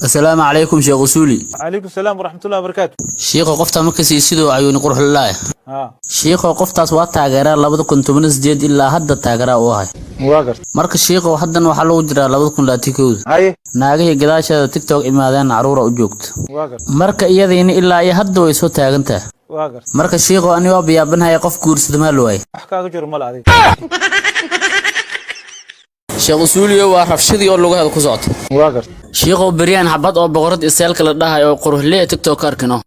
Asalaamu calaykum, Sheekh Usuuli. Calaykum salaam waraxmatullahi wabarakaatu. Shiikho, qofta marka sidoo ayuuni quruxlalaah. Shiikho, qoftaas waa taageeraa, 2018 ilaa hadda taageeraa u ahay. Waa garta. Marka shiikho, haddan waxaa lagu jiraa 2021-da. Naagihii gadaasheeda TikTok imaadeen, caruura u joogto. Waa garta. Marka iyadiina ilaa iyo hadda way soo taagan tahay. Waa garta. Marka shiikho, ani waa biyaabanhaya, qof guursada maa la waayay? Wax kaaga jiro male adiga. Sheekh Usuuliyo, waa rabshadii oo lugaheeda ku socota. Waa garta. Shiikhow, beryahan xabad oo boqorad iseelka la dhahay oo quruxlee TikTok ka arkino.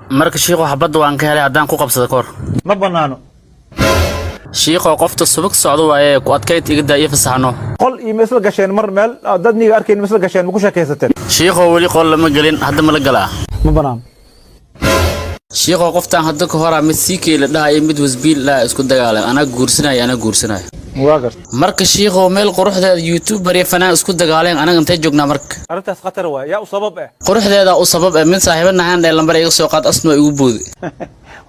Marka shiikhow, xabadda waan ka helay, haddaan ku qabsada kahor? Ma banaano. Shiikhow, qofta subag socdo waaye, ku adkayd iga daa iyo fasaxno. Qol iyo ma isla gasheen mar meel dad niga arkayn ma isla gasheen, ma ku sheekaysateen? Shiikhow, weli qol lama gelin, hadda ma la galaa? Ma banaano. Shiikhow, qoftaan hadda ka horaa mid siikey la dhahayo, mid wasbiil la dhahay isku dagaaleen, anaa guursanaya, anaa guursanaya. Waa garta. Marka shiikhow, meel quruxdeeda youtuber iyo fanaan isku dagaaleen, anaga intay joognaa marka? Arrintaas khatar waay, yaa u sabab eh? Quruxdeeda u sabab eh. Mid saaxiiba nahaan dhee, lambar iga soo qaad, asna waa igu boodi.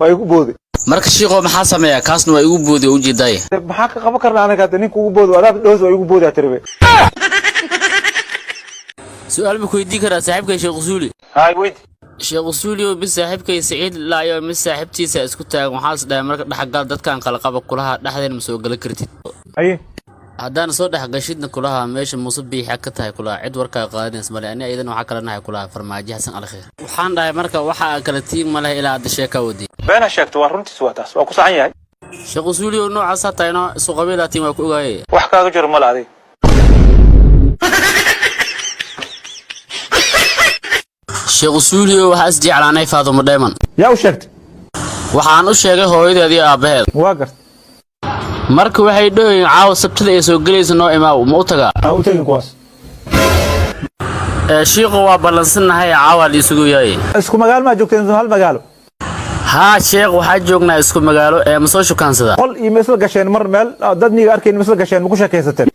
Waa igu boodi. Marka shiikhow, maxaa sameeyaa? Kaasna waa igu boodi oo ujeedaaye. Maxaa ka qaban karnaa anaga hadda ninka ugu boodi? Adaab dhows waa igu boodi tiribe. Su-aal ma ku weydiin karaa, saaxiibkay Sheekh Usuuli? Hay, weydi. Sheekh Usuuli, mid saaxiibkay Siciid laayo mid saaxiibtiisa isku taagan, waxaa is dhahay marka dhexgal dadkan kala qaba kulaha, dhexdeen ma soo gala kartid. Haddaan soo dhex gashidna kulaha, meesha Muuse Biixa ka tahay kulaha, cid warkaa qaadanaysa male. Ani ayadana waxaa kala nahay kulaha Farmaajo Xasan Alkhiir. Waxaan dhahay marka waxa kala tiig ma leh ilaa hadda sheekaa wadi. Beena sheegto, waa runtiis, waa taas, waa ku saxan yahay. Sheekh Usuuli oo noocaas tahayno, isu qabiilaatiin waa ku ogaaye. Wax kaaga jiro male adiga. Sheekh Usuuli, waxaa is jeclaanay Faadumo Dheeman. Yaa u sheegtay? Waxaan u sheegay hooyadeed iyo aabbaheed. Waa garta. Marka waxay dhohayiin caawa Sabtada ay soo gelaysa noo imaaw, ma u tagaa? Ha u tegin kuwaas. Ee shiiqu, waa ballansannahay, caawa la isugu yahay. Isku magaalo maa joogteen, hal magaalo? Haa sheekh, waxaa joognaa isku magaalo, ee ma soo shukaansada? Qol iyo ma isla gasheen mar meel dad niga arkayn ma isla gasheen, ma ku sheekaysateen?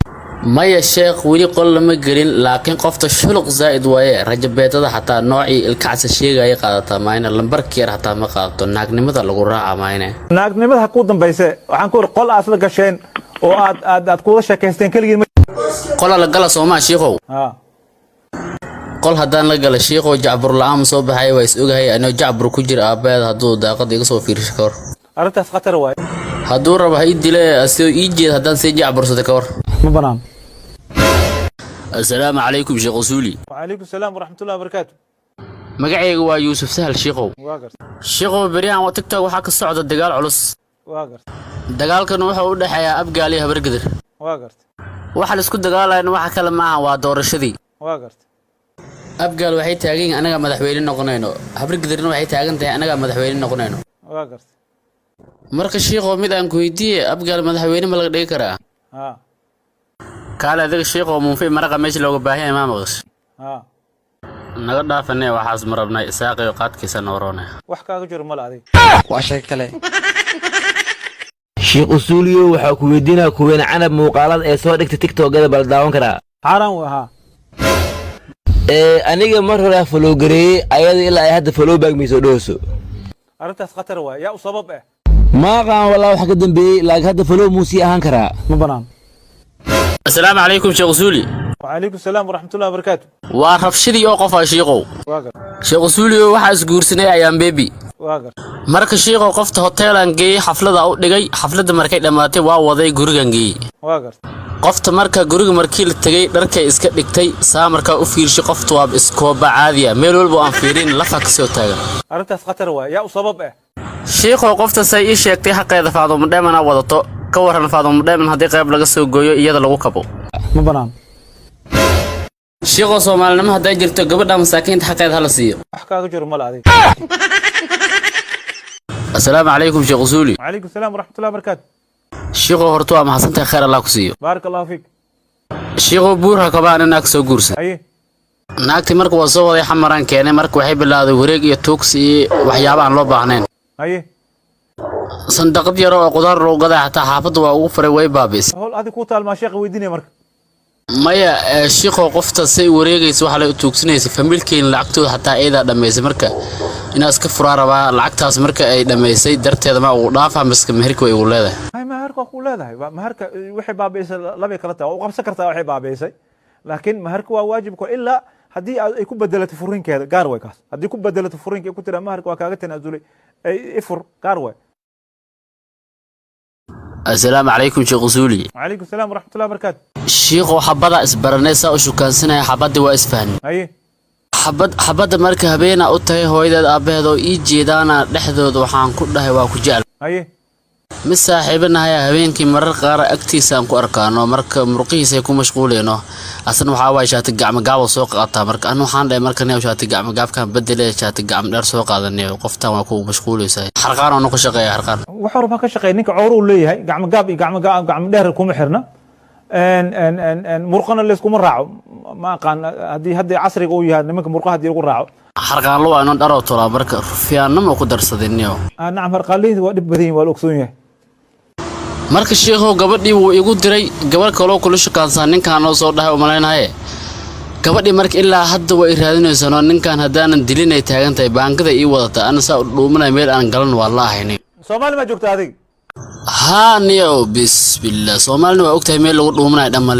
Maya sheekh, weli qol lama gelin, laakiin qofta shuluq zaa'id waaye, rajabeetada xataa noocii ilkacsa sheegaya qaadataa maayne, lambarka yar xataa ma qaadato, naagnimada lagu raaca maayne. Naagnimada ha kuu dambayse, waxaan ku iri qol aad isla gasheen oo aad kuwada sheekaysteen keligiin ma? Qola la gala soomaa, shiikhow? Ha. Qol haddaan la gala shiikhow, jacbur la'aan ma soo baxay? Waa is ogahay, anoo jacbur ku jira, aabbaheed hadduu daaqada iga soo fiirsho ka hor? Arrintaas khatar waaye. Hadduu rabo ha ii dile, asigoo ii jeed haddaan sii jacbursada ka hor? Ma banaan. Assalaamu calaykum, Sheekh Usuuli. Wacalaykum salaam waraxmatullahi wabarakaatu. Magacayga waa Yuusuf Sahal, shiikhow. Waa garta. Shiikhow, beryahan waa TikTok waxaa ka socda dagaal culus. Waa garta. Dagaalkan wuxuu u dhexeeyaa Abgaal iyo Habargadir. Waa garta. Waxa la isku dagaalayana waxa kale maaha, waa doorashadii. Waa garta. Abgaal waxay taagan yihiin anagaa madaxweyne noqonayno, Habargadirna waxay taagan tahay anagaa madaxweyne noqonayno. Waa garta. Marka shiikhow, mid aan ku weydiiye, Abgaal madaxweyne ma laga dhigi karaa? Ha. Kaale adiga shiikhow, muunfi maraqa meesha looga baahan yahay maa maqash? Ha. Naga dhaafane, waxaas ma rabnay, isaaqiyo qaadkiisa nooroone. Wax kaaga jiro male adiga. Waa sheeg kale. Sheekh Usuuliyo, waxaa ku weydiinaa, kuween Canab muuqaalada ee soo dhigta TikTokada bal daawan karaa? Xaaraan wa haa. Ee aniga mar hore follow gareeyey ayada, ilaa ay hadda follow back may soo dhahayso. Arrintaas khatar waaye, yaa u sabab eh? Maaqaan walaa wax ka dambeeyey, laakiin hadda follow muu sii ahaan karaa? Ma banaan. Assalaamu calaykum, Sheekh Usuuli. Wacalaykum salaam waraxmatullahi wabarakaatu. Waa rabshadii oo qofaa, shiikhow. Waa garta. Sheekh Usuuliyo, waxaa isguursanay Ayaan Bebi. Waa garta. Marka shiikhow, qofta hoteelaan geeyey, xaflada u dhigay, xafladda markay dhammaatay waa waday, gurigan geeyey. Waa garta. Qofta marka guriga markii la tegey, dharkay iska dhigtay, saa markaa u fiirshay, qofta waa iskooba caadiya, meel walba aan fiirin lafa kasoo taagan. Arrintaas khatar waaye, yaa u sabab eh? Shiikhow, qofta say ii sheegtay xaqeeda Faadumo Dheemana wadato, ka waran Faadumo Dheeman haddii qayb laga soo gooyo iyada lagu kabo? Ma banaan. Shiikhow, Soomaalinimo hadday jirto, gabadha masaakiinta xaqeeda hala siiyo. Wax kaaga jiro male adiga. Assalaamu calaykum, Sheekh Usuuli. Wacalaykum salaam waraxmatullahi wabarakaatu. Shiikhow, horta waa mahadsantahay, khayr Allah ku siiyo. Baaraka allahu fiik. Shiikhow, buurha kabaan in naag soo guursan. Naagtii marka waa soo waday, Xamaraan keenay, marka waxay bilaawday wareeg iyo tuugsi iyo waxyaaba aan loo baahnayn. Sandaqad yar oo qudaar lagu gaday xataa xaafadda waa ugu furay, way baabi'isay. Howl adi kuu taalmaa sheekha weydiinaya marka. Maya ee, shiikhow, qofta say wareegaysa waxaa lay u tuugsanaysa, familkeena lacagtooda xataa iyadaa dhammaysay, marka inaa iska furaa rabaa, lacagtaas marka ay dhammaysay darteeda ma ugu dhaafaa miska meherka way igu leedahay? Hay, maharka waa kuu leedahay. Maharka waxay baabi'isay labay kala tahay, waa u qabsan kartaa waxay baabi'isay, laakiin maharka waa waajibka ilaa Haddii ay ku bedelato furinkeeda, gaar way kaas. Haddii ku bedelato furinka, ay ku tiraa maharka waa kaaga tanaasulay, ay ifur, gaar way. Assalaamu calaykum, Sheekh Usuuli. Calaykum salaam waraxmatullahi wabarakaatu. Shiikhow, xabada isbaranay, saa u shukaansanaya, xabadii waa isfahmay. Xabad xabadda marka habeenaa u tahay hooyadeed, aabbaheed oo ii jeedaana dhexdooda waxaan ku dhahay waa ku jecel. Mid saaxiibanahay habeenkii marar qaar agtiisa aan ku arkaano, marka murqihiisa ay ku mashquuleyno, asna waxaa waay shaati gacmo gaaba soo qaataa. Marka anu waxaan dhahay, marka nin shaati gacmo gaabkan bedele, shaati gacmo dheer soo qaadanayo, qoftan waa ku mashquuleysaa. Xarqaan oo ka shaqeeya, xarqaan. Wax hore baa ka shaqeeya. Ninka cowro uu leeyahay, gacmo gaab iyo gacmo dheer kuma xirna, murqana layskuma raaco. Ma aqaan haddii hadda casriga uu yahay nimanka murqaha haddii lagu raaco. Xarqaanlo waa inuu dharoo tolaa, marka rufiyaannimo ku darsadiniyo. Ah, nacam, harqaanleyda waa dhib badan yihin, waa la ogsoon yahay. Marka shiikhow, gabadhii wuu igu diray, gabadh kaloo kula shukaansaa ninkaan oo soo dhahay umalaynahaye. Gabadhii marka ilaa hadda waa i raadinaysanoo ninkan haddaanan dilin ay taagan tahay, baangada ii wadata, ana saa u dhuumanaya, meel aan galan waa la ahaynay. Soomaali maa joogta adig? Haa niyo, bisbillah, Soomaalina waa ogtahay, meel lagu dhuumanayo dhan male.